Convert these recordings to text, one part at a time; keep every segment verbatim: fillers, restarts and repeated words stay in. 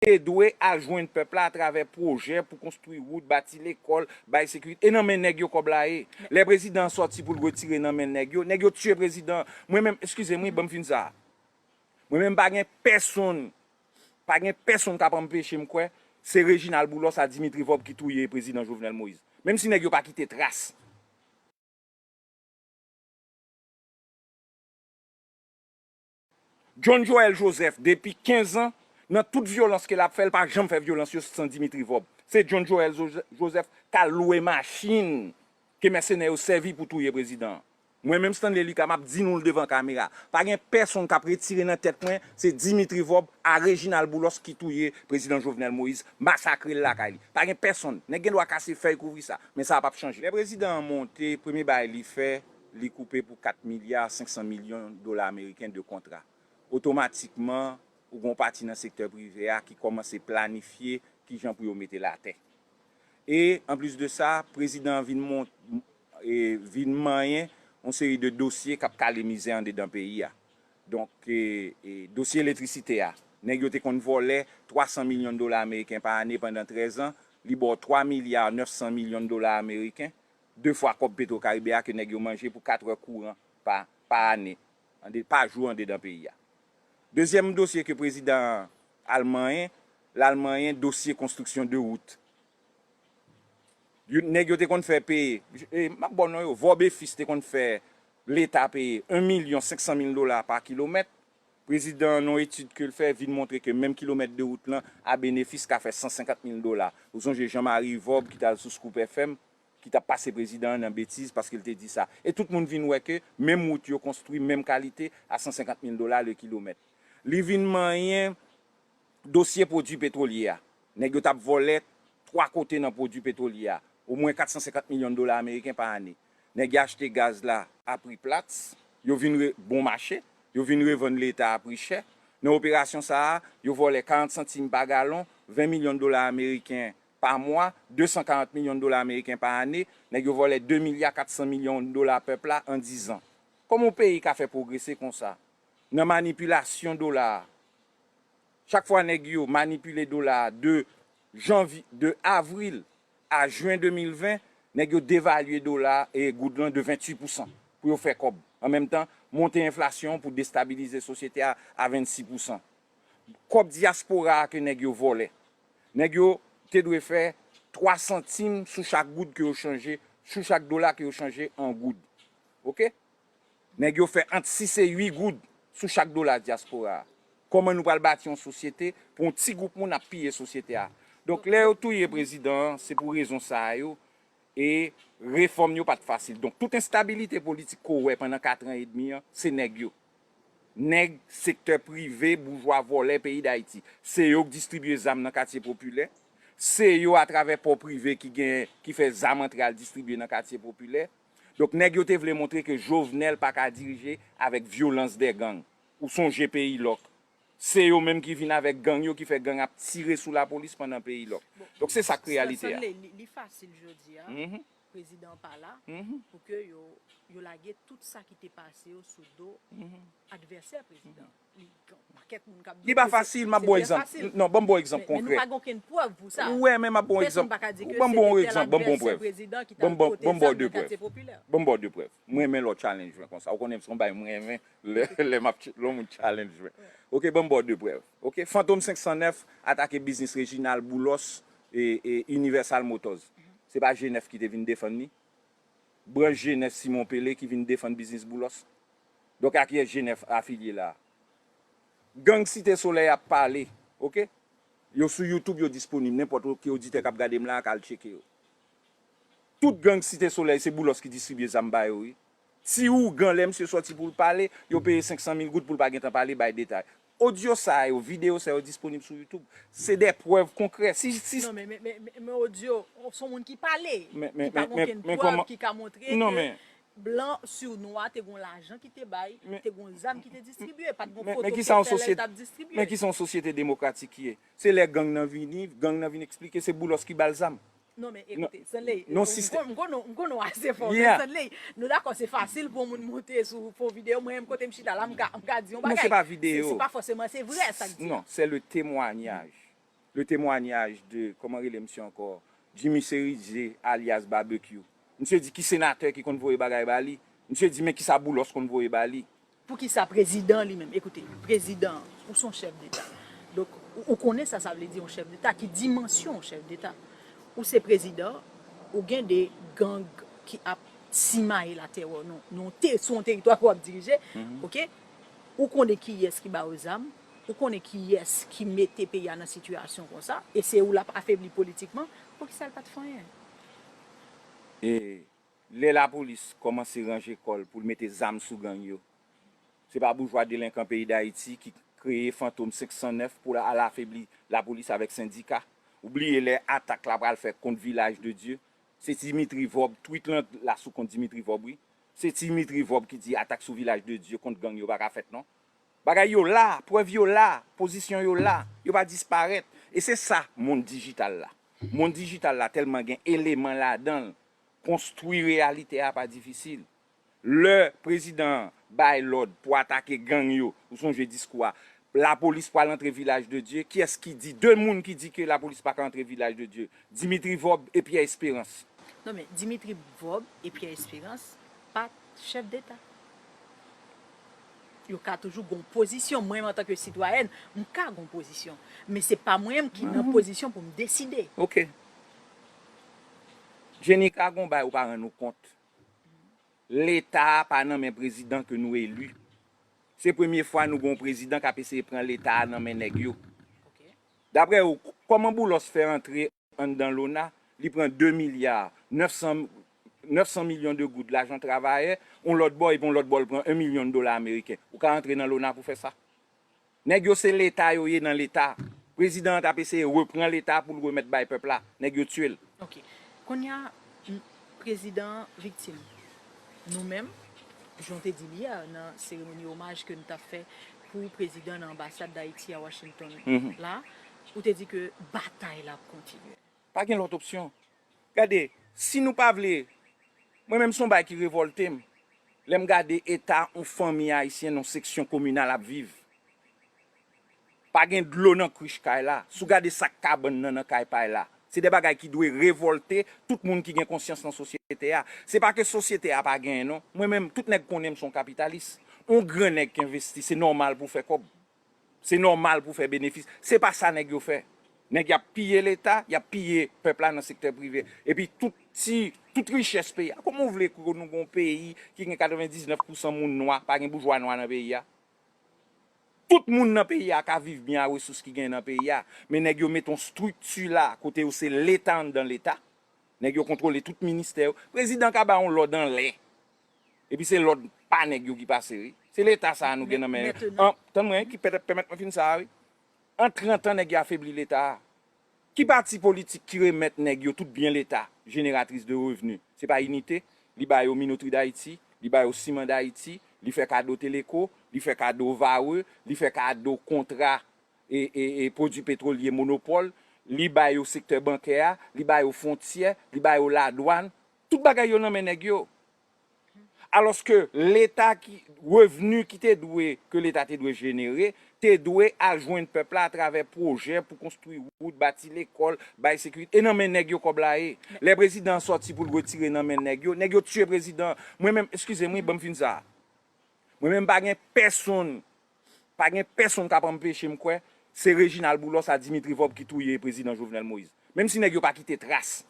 Te dwe al jwenn pèp la atravè pwojè pou konstwi wout, bati lekòl, bay sekirite. E nan men nèg yo kòb la ye. Lè prezidan an sòti pou l retire nan men nèg yo, nèg yo tiye prezidan an. Mwen menm, eskize m wi, ban m fin sa a. Mwen menm pa gen pèsonn, pa gen pèsonn k ap anpeche m kwè se Reginald Boulos a Dimitri Vorbe ki touye prezidan Jovenel Moïse. Menm si nèg yo pa kite tras. John Joël Joseph, depi kenz an, nan tout vyolans ke l ap fè, l pa janm fè vyolans yo san Dimitri Vorbe. Se John Joël Joseph k al lwe machin ke mèsenè yo sèvi pou touye prezidan an. Mwen menm Stanley Lucas, m ap di nou l devan kamera. Pa gen pèsonn k ap retire nan tèt mwen, se Dimitri Vorbe a Reginald Boulos ki touye prezidan Jovenel Moïse, masakre l lakay li. Pa gen pèsonn. Nèg gen dwa kase fèy kouvri sa, men sa p ap chanje. Lè prezidan an monte, premye bagay li fè, li koupe pou kat milya senk san milyon dola ameriken de kontra. Otomatikman, ou gen yon pati nan sektè prive a ki kòmanse planifye kijan pou yo mete l atè. E, anplis de sa, prezidan an vin mont-, e, vin manyen yon seri de dosye k ap kale mizè andedan peyi a. Donk, e, e, dosye elektrisite a, nèg yo te konn vòlè twa san milyon dola ameriken pa ane pandan trèz an, li ba w twa milya nèf san milyon dola ameriken, de fwa kòb Petro Caribe a ke nèg yo manje pou kat è kouran pa, pa ane, ande-, pa jou andedan peyi a. Dezyèm dosye ke prezidan an al manyen, l al manyen dosye konstriksyon de wout. Yo, nèg yo te konn fè peye, e, m ap ba w non yo, Vorbe Fils te konn fè Leta peye en milyon senk san mil dola pa kilomèt. Prezidan an, nan yon etid ke l fè, vin montre ke menm kilomèt de wout lan, a benefis, ka fè san senkant mil dola. Ou sonje Jean Marie Vorbe ki t al sou Scoop F M, ki t ap pase prezidan an nan betiz paske l te di sa. E tout moun vin wè ke menm wout yo konstwi, menm kalite, a san senkant mil dola le kilomèt. Li vin manyen dosye pwodui petwolye a. Nèg yo t ap vòlè twa kote nan pwodui petwolye a, omwen kat san senkant milyon dola ameriken pa ane. Nèg yo achte gaz la a pri plat, yo vin re-, bon mache, yo vin revann Leta a pri chè. Nan operasyon sa a, yo vòlè karant santim pa galon, ven milyon dola ameriken pa mwa, de san karant milyon dola ameriken pa ane, nèg yo vòlè de milya kat san milyon dola pèp la an diz an. Kòman yon peyi ka fè pwogrese konsa? Nan manipilasyon dola a. Chak fwa nèg yo manipile dola a de janvye, de avril a jen de mil ven, nèg yo devalye dola e goud lan de venntuit pousan pou yo fè kòb. An menm tan, monte enflasyon pou destabilize sosyete a a vennsis pousan. Kòb dyaspora a ke nèg yo vòlè. Nèg yo te dwe fè twa santim sou chak goud ke yo chanje, sou chak dola ke yo chanje an goud. Oke? Nèg yo fè ant sis e uit goud sou chak dola dyaspora a. Kòman nou pral bati yon sosyete pou yon ti gwoup moun ap piye sosyete a? Donk, lè yo touye prezidan an, se pou rezon sa a yo, e refòm yo pa t fasil. Donk, tout enstabilite politik ke w wè pandan kat an edmi an, se nèg yo. Nèg sektè prive, boujwa, vòlè peyi Dayiti. Se yo k distribye zam nan katye popilè. Se yo, atravè pò prive, ki gen, ki fè zam antre al distribye nan katye popilè. Donk, nèg yo te vle montre ke Jovenel pa ka dirije avèk vyolans dè gang. Ou sonje peyi lòk. Se yo menm ki vin avèk gang yo, ki fè gang ap tire sou lapolis pandan peyi lòk. Donk, se sa k reyalite a. Stanley, li, li fasil jodi a. Mhm. Prezidan an pa la, mhm, pou ke yo, yo lage tout sa ki te pase yo sou do, mhm, advèsè prezidan. Mhm. Li gen yon pakèt moun k ap di ke se, se trè fasil. Li pa fasil, m ap ba w egzanp. Non, ban m ba w egzanp konkrè. Men, men nou pa gen okenn prèv pou sa. Wè, men m ap ba w egzanp. Pèsonn pa ka di ke se tèl advèsè prezidan ki t al pote zam nan katye popilè. Ban m ba w de prèv. Ban m ba w de prèv. Mwen renmen lè w challenge mwen konsa. Ou konnen se yon bagay mwen renmen lè, lè m ap ch-, lè yon moun challenge mwen. Oke, ban m ba w de prèv. Oke, Fantom senk san nèf atake biznis Reginald Boulos e, e Universal Motors. Se pa G nèf ki te vin defann li? Branch G nèf Simon Pele ki vin defann biznis Boulos. Donk, a kiyès G nèf afilye la? Gang Site Solèy ap pale, oke? Yo sou YouTube, yo disponib. Nenpòt ki oditè k ap gade m la a ka al tcheke yo. Tout gang Site Solèy, se Boulos ki distribye zam ba yo, wi. Ti ougan, lè misye sòti pou l pale, yo peye senk san mil goud pou l pa gentan pale, bay detay. Odyo sa yo, videyo sa yo disponib sou YouTube. Se de prèv konkrè. Si, si, Non, men, men, men, men, men odyo, se yon moun ki pale, men, men, ki pa men, gen men, okenn men prèv kòman ki ka montre non, ke men, blan sou nwa te gen lajan ki te bay, men, te gen zam ki te distribye, pa t gen men, foto men ki sa yon sosyete, t ap distribye. Men ki sa yon sosyete demokratik ye? Se lè gang nan vini, gang nan vin eksplike, se Boulos ki ba l zam. Non, men ekoute, Stanley, non, m konnen w ase fò, men Stanley, nou dakò, se fasil pou yon moun monte sou fon videyo, mwen menm kote m chita la, m ka, m ka di yon bagay. Non, se pa videyo. Se pa fòseman, se vrè sa k di. Non, c'est le témoignage. Le témoignage de, kòman rele misye ankò? Jimmy Cerizé, alias Barbecue. Misye di ki senatè ki konn voye bagay ba li. Misye di men kisa Boulos konn voye ba li. Poukisa prezidan li menm? Ekoute, prezidan, ou se yon chèf deta. Donk, ou, ou konnen sa sa vle di yon chèf deta, ki dimansyon yon chèf deta. Ou se prezidan, ou gen de gang ki ap simaye latè w, non, non te, sou yon teritwa ke w ap dirije, oke? Ou konnen kiyès ki ba yo zam, ou konnen kiyès ki mete peyi a nan sitiyasyon konsa, e se ou l ap afebli politikman, poukisa l pa t fè anyen? E lè lapolis kòmanse ranje kò l pou l mete zam sou gang yo, se pa boujwa delenkan peyi Dayiti ki kreye Fantom senk san nèf pou al afebli lapolis avèk sendika. Ou bliye lè atak la pral fèt kont Vilaj de Dye? Se Dimitri Vorbe, tweet lan la sou kont Dimitri Vorbe, wi. Se Dimitri Vorbe ki di atak sou Vilaj de Dye kont gang yo pa ka fèt non. Bagay yo la, prèv yo la, pozisyon yo la, yo pa disparèt. E se sa mond dijital la. Mond dijital la tèlman gen eleman ladan l, konstwi reyalite a pa difisil. Lè prezidan an bay lòd pou atake gang yo, ou sonje diskou a, lapolis pral antre Vilaj de Dye, kiyès ki di, de moun ki di ke lapolis pa ka antre Vilaj de Dye? Dimitri Vorbe e Pierre Espérance. Non men, Dimitri Vorbe e Pierre Espérance pa t chèf deta. Yo ka toujou gon pozisyon. Mwen menm antanke sitwayèn, m ka gon pozisyon. Men se pa mwen menm ki nan pozisyon pou m deside. Ok. Jenika gon bay ou pa rann ou kont. Leta a pa nan men prezidan ke nou eli. Se premye fwa nou gon prezidan k ap eseye pran leta a nan men nèg yo. Daprè ou, kòman Boulos fè antre anndan lona, li pran de milya nèf san, nèf san milyon de goud lajan travayè, yon lòt bò, epi yon lòt bò, li pran en milyon dola ameriken. Ou ka antre nan lona pou fè sa? Nèg yo se leta yo ye nan leta. Prezidan an t ap eseye repran leta pou l remèt bay pèp la. Nèg yo tiye l. Ok. Kounye a, prezidan an viktim. Nou menm, jan w te di l yè nan seremoni omaj ke nou t ap fè pou prezidan nan anbasad Dayiti a Washington la, ou te di ke batay la ap kontinye. Pa gen lòt opsyon. Gade, si nou pa vle, mwen menm se yon bagay ki revòlte m lè m gade eta yon fanmi ayisyen nan yon seksyon kominal ap viv. Pa gen dlo nan krich kay la. Si w gade sak kabann nan nan kay pa l la, se de bagay ki dwe revòlte tout moun ki gen konsyans nan sosyete a. Se pa ke sosyete a pa genyen non. Mwen menm, tout nèg konnen m se yon kapitalis. Yon gran nèg k envesti, se nòmal pou w fè kòb. Se nòmal pou w fè benefis. Se pa sa nèg yo fè. Nèg y ap piye leta, y ap piye pèp la nan sektè prive. Epi tout ti, tout richès peyi a. Kòman w vle ke nou gen yon peyi ki gen katrevendiznèf pousan moun nwa, pa gen boujwa nwa nan peyi a? Tout moun nan peyi a ka viv byen a resous ki genyen nan peyi a. Men nèg yo mete yon estrikti la kote yo se leta anndan leta. Nèg yo kontwole tout ministè yo. Prezidan ka bay yon lòd anlè. Epi se lòd pa nèg yo ki pase wi. Se leta sa a nou gen nan men yo. An, tann mwen, ki pèmèt mwen fin sa a wi. An trant an nèg yo afebli leta a. Ki pati politik ki remèt nèg yo tout byen leta, génératrice de revenus? Se pa Inite? Li ba yo Minoterie d'Haïti, li ba yo Ciment d'Haïti, li fè kado Teleco, li fè kado Varreux, li fè kado kontra e, e, e pwodui petwolye Monopòl, li ba yo sektè bankè a, li ba yo fwontyè, li ba yo ladwàn. Tout bagay yo nan men nèg yo. Alòske leta ki, revni ki te dwe, ke leta te dwe jenere, te dwe al jwenn pèp la atravè pwojè pou konstwi wout, bati lekòl, bay sekirite. E nan men nèg yo kòb la ye. Lè prezidan an sòti pou l retire nan men nèg yo, nèg yo tiye prezidan an. Mwen menm, eskize m wi, ban m fin sa a. Mwen menm pa gen pèsonn, pa gen pèsonn k ap anpeche m kwè se Reginald Boulos a Dimitri Vorbe ki touye prezidan Jovenel Moïse. Menm si nèg yo pa kite tras.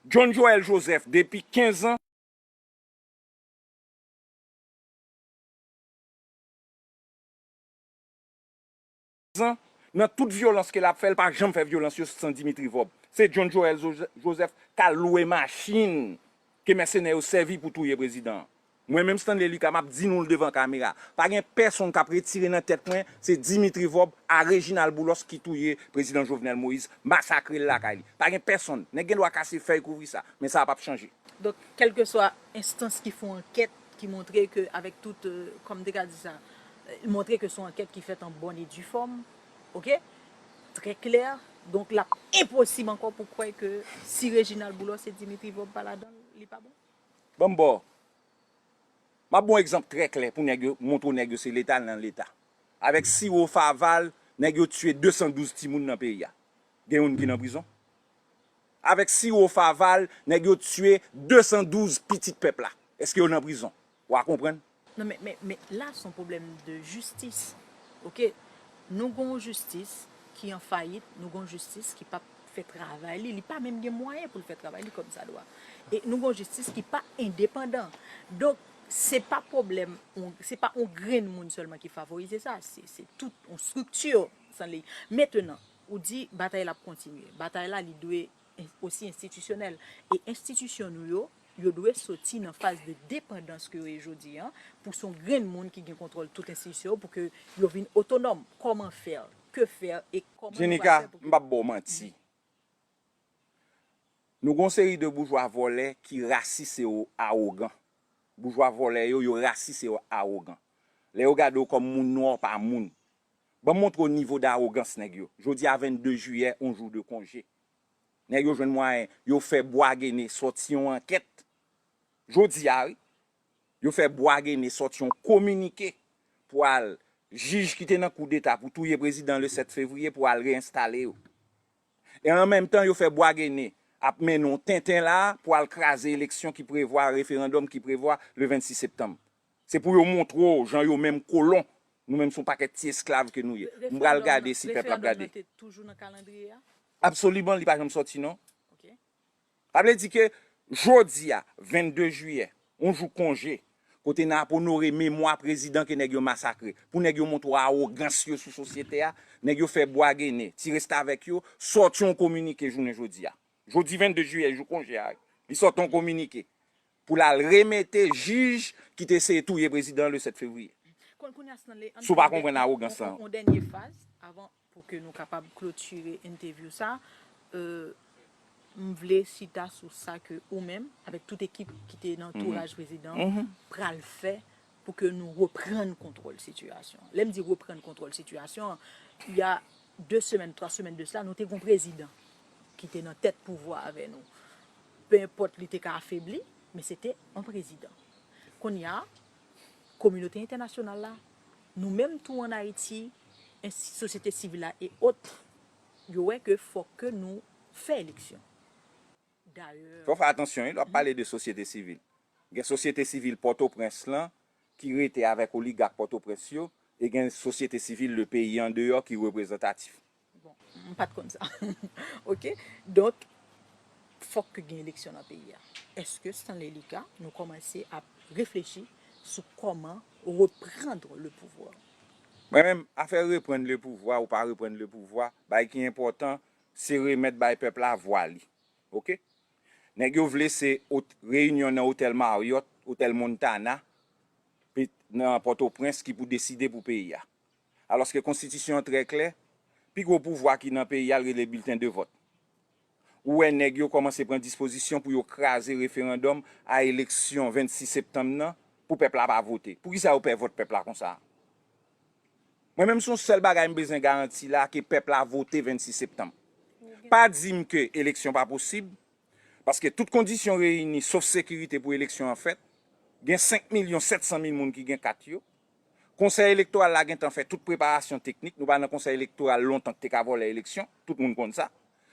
John Joël Joseph, depi kenz an, an, nan tout vyolans ke l ap fè, l pa janm fè vyolans yo san Dimitri Vorbe. Se John Joël Joseph k al lwe machin ke mèsenè yo sèvi pou touye prezidan an. Mwen menm Stanley Lucas, m ap di nou l devan kamera. Pa gen pèsonn k ap retire nan tèt mwen, se Dimitri Vorbe a Reginald Boulos ki touye prezidan Jovenel Moïse, masakre l lakay li. Pa gen pèsonn. Nèg gen dwa kase fèy kouvri sa, men sa p ap chanje. Donk, kèlkeswa enstans ki fè yon ankèt ki montre ke, avèk tout, euh, kòm m te ka di sa, euh, montre ke se yon ankèt ki fèt an bòn e di fòm, oke? Trè klè. Donk, l ap enposib ankò pou kwè ke si Reginald Boulos e Dimitri Vorbe pa ladan l, li pa bon. Ban m ba w. M ap ba w egzanp trè klè pou nèg yo, montre w nèg yo se Leta nan Leta. Avèk siwo Faval, nèg yo tiye de san douz timoun nan peyi a. Gen youn ki nan prizon? Avèk siwo Faval, nèg yo tiye de san douz pitit pèp la. Èske yo nan prizon? W a konprann? Non, men, men, men la, se yon pwoblèm de jistis. Oke? Nou gen yon jistis ki an fayit, nou gen yon jistis ki p ap fè travay li, li pa menm gen mwayen pou l fè travay li kòmsadwa. E nou gen yon jistis ki pa endepandan. Donk, se pa pwoblèm, on- se pa yon grenn moun sèlman ki favorize sa, se se tout yon estrikti, Stanley. Mentenan, ou di batay la ap kontinye. Batay la, li dwe en- osi enstitisyonèl. E enstitisyon nou yo, yo dwe soti nan faz de depandans ke yo ye jodi a, pou se yon grenn moun ki gen kontwòl tout enstitisyon yo, pou ke yo vin otonòm. Kòman fè? Que faire? E kòman nou pral Jenika, fè pou m p ap ba w manti. Nou gen yon seri de boujwa vòlè ki rasis e awogan. Boujwa vòlè yo, yo rasis e awogan. Lè yo gade w kòm moun nwa, w pa moun. Ban m montre w nivo dawogans nèg yo. Jodi a vennde jiyè, yon jou de konje. Nèg yo jwenn mwayen, yo fè Bwa Gene sòti yon ankèt. Jodi a, wi. Yo fè Bwa Gene sòti yon kominike pou al jij ki te nan koudeta pou touye prezidan le sèt fevriye pou al reyenstale yo. E an menm tan, yo fè Bwa Gene ap mennen yon tenten la pou al kraze eleksyon ki prevwa, referandòm ki prevwa le vennsis septanm. Se pou yo montre w jan yo menm kolon, nou menm se yon pakèt ti esklav ke nou ye. M pral gade si pèp la ap gade. Te toujou nan kalandriye a? Absoliman, li pa janm sòti non. Oke. Sa vle di ke jodi a, vennde jiyè, yon jou konje, kote n ap onore memwa prezidan ke nèg yo masakre, pou nèg yo montre w awogans yo sou sosyete a, nèg yo fè Bwa Gene, ti restavèk yo, sòti yon kominike jounen jodi a. Jodi vennde jiyè, jou konje a, li sòti yon kominike pou l al remete jij ki te eseye touye prezidan le sèt fevriye. Kon- kounye a, Stanley, ann Si w pa fè yon konprann dè- awogans yon- lan. Yon dènye faz, avan pou ke nou kapab klotire entèvyou sa, euh, m vle chita sou sa ke ou menm, avèk tout ekip ki te nan antouraj prezidan, pral fè pou ke nou reprann kontwòl sitiyasyon an. Lè m di reprann kontwòl sitiyasyon an, il y a de semèn, twa semèn de sila, nou te gen yon prezidan ki te nan tèt pouvwa avè nou. Pe enpòt li te ka afebli, men se te yon prezidan. Kounye a, kominote entènasyonal la, nou menm tou ann Ayiti, ensti- sosyete sivil la e ot, yo wè ke fòk ke nou fè eleksyon. Dayè, Fò w fè atansyon, wi, lè w ap pale de sosyete sivil. Gen sosyete sivil Pòtoprens lan ki rete avèk oligak Pòtoprens yo, e gen sosyete sivil le peyi andeyò ki reprezantatif. Bon, m pa t konn sa. Oke? Donk, fòk ke gen eleksyon nan peyi a. Èske Stanley Lucas, nou kòmanse ap reflechi sou kòman reprann le pouvwa? Mwen menm, afè reprann le pouvwa ou pa reprann le pouvwa, bay ki enpòtan, se remèt bay pèp la vwa li. Oke? Nèg yo vle se ot- reyinyon nan otèl Marriott, otèl Montana, pe- nan Pòtoprens ki pou deside pou peyi a. Alòske konstitisyon an trè klè, pi gwo pouvwa ki nan peyi a l rele bilten de vòt. Ou wè nèg yo kòmanse pran dispozisyon pou yo kraze referandòm a eleksyon vennsis septanm nan pou pèp la pa vote. Poukisa yo pè vòt pèp la konsa? Mwen menm se yon sèl bagay m bezwen garanti la ke pèp la vote vennsis septanm. Pa di m ke eleksyon pa posib, paske tout kondisyon reyini sof sekirite pou eleksyon an fèt. Gen senk milyon sèt san mil moun ki gen kat yo. Konsèy elektoral la gentan fè tout preparasyon teknik. Nou pa nan konsèy elektoral lontan ki te ka vòlè eleksyon. Tout moun konn sa.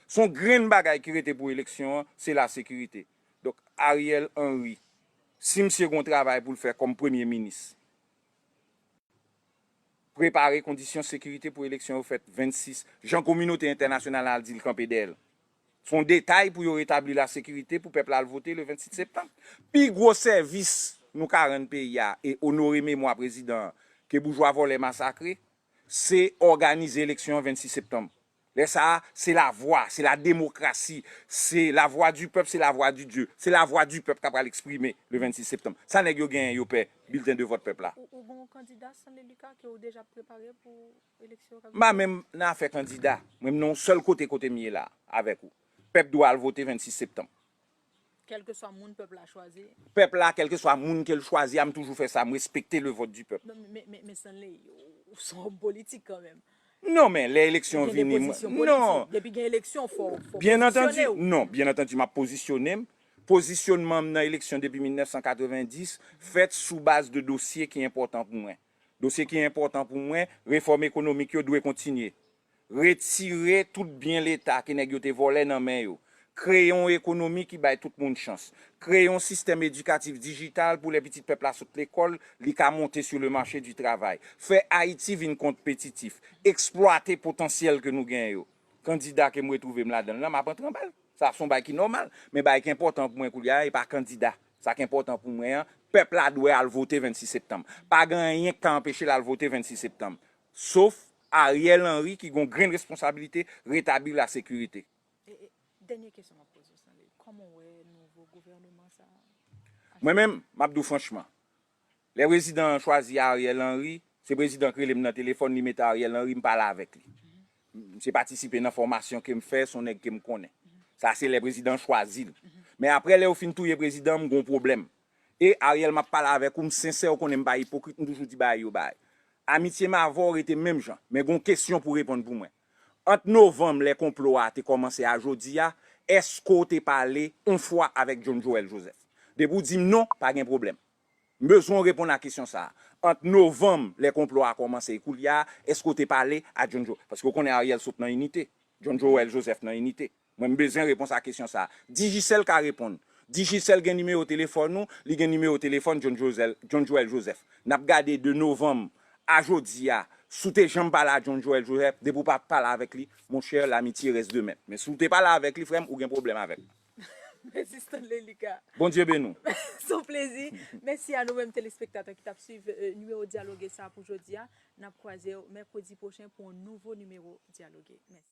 Se yon grenn bagay ki rete pou eleksyon an, se lasekirite. Donk, Ariel Henry, si misye gen yon travay pou l fè kòm premye minis, prepare kondisyon sekirite pou eleksyon yo fèt vennsis, jan kominote entènasyonal la di l kanpe dèyè l. Se yon detay pou yo retabli lasekirite pou pèp la al vote le vennsis septanm. Pi gwo sèvis nou ka rann peyi a e onore memwa prezidan an ke boujwa vòlè masakre, se òganize eleksyon an vennsis septanm. Lè sa a, se lavwa, se la demokrasi, se lavwa di pèp, se lavwa di Dye, se lavwa di pèp k ap pral eksprime le vennsis septanm. Sa nèg yo genyen, yo pè bilten de vòt pèp la. Ou, ou gon kandida Stanley Lucas ke ou deja prepare pou eleksyon k ap vini? M pa menm nan afè kandida. Mwen, m nan yon sèl kote, kote m ye la, avèk ou. Pèp dwe al vote vennsis septanm. Kèlkeswa moun pèp la chwazi. Pèp la, kèlkeswa moun ke l chwazi a, m toujou fè sa, m respekte le vote du peuple. Men, men, men, men Stanley, ou, ou se yon òm politik kanmenm. Non, men lè eleksyon vini, non. Depi gen eleksyon, fò, fò w pozisyone w. Non, byen antandi, m ap pozisyone m. Pozisyonman m nan eleksyon depi mil nèf san katrevenndis fèt sou baz de dosye ki enpòtan pou mwen. Dosye ki enpòtan pou mwen, refòm ekonomik yo dwe kontinye. Retire tout byen Leta ke nèg yo te vòlè nan men yo. Kreye yon ekonomi ki bay tout moun chans. Kreye yon sistèm edikatif dijital pou lè pitit pèp la sot lekòl, li ka monte sur le marché du travail. Fè Ayiti vin konpetitif. Eksplwate potansyèl ke nou genyen yo. Kandida ke m retwouve m ladan l lan, m ap antre anba l. Sa se yon bagay ki nòmal. Men bagay ki enpòtan pou mwen koulye a, e pa kandida. Sa ki enpòtan pou mwen an, pèp la dwe al vote vennsis septanm. Pa gen anyen k ka anpeche l al vote vennsis septanm. Sof Ariel Henry ki gon grenn responsablite retabli lasekirite. E, e, dènye kesyon m ap poze w, Stanley. Kòman w wè nouvo gouvèneman sa a? Mwen menm, m ap di w franchman, lè prezidan an chwazi Ariel Henry, se prezidan k rele m nan telefòn, li mete Ariel Henry, m pale avèk li. M se patisipe nan fòmasyon ke m fè, se yon nèg ke m konnen. Sa se lè prezidan an chwazi l. Men aprè, lè yo fin touye prezidan, m gon pwoblèm. E Ariel, m ap pale avèk ou, m sensè, ou konnen m pa ipokrit, m toujou di bagay yo bagay. Amitye m avè w rete menm jan, men gon kesyon pou reponn pou mwen. Ant novanm, lè konplo a te kòmanse, a jodi a, èske w te pale yon fwa avèk John Joel Joseph? Depi w di m non, pa gen pwoblèm. M bezwen w reponn a kesyon sa a. Ant novanm, lè konplo a kòmanse, e koulye a, èske w te pale a John Joel? Paske w konnen Ariel sot nan Inite. John Joel Joseph nan Inite. Mwen, m bezwen repons a kesyon sa a. Digicel ka reponn. Digicel gen nimewo telefòn ou, li gen nimewo telefòn John Joseph, John Joel Joseph. N ap gade de novanm a jodi a, si w te janm pale a John Joel Joseph, depi w pa pale avèk li, monchè, l'amitié reste de même. Men si w te pale avèk li, frè m, ou gen pwoblèm avè l. Mèsi Stanley Lucas. Bondye beni w. Se yon plezi. Mèsi a nou menm telespektatè ki t ap swiv, euh, nimewo Dyaloge sa a pou jodi a. N ap kwaze w mèkredi pwochen pou yon nouvo nimewo Dyaloge. Mèsi.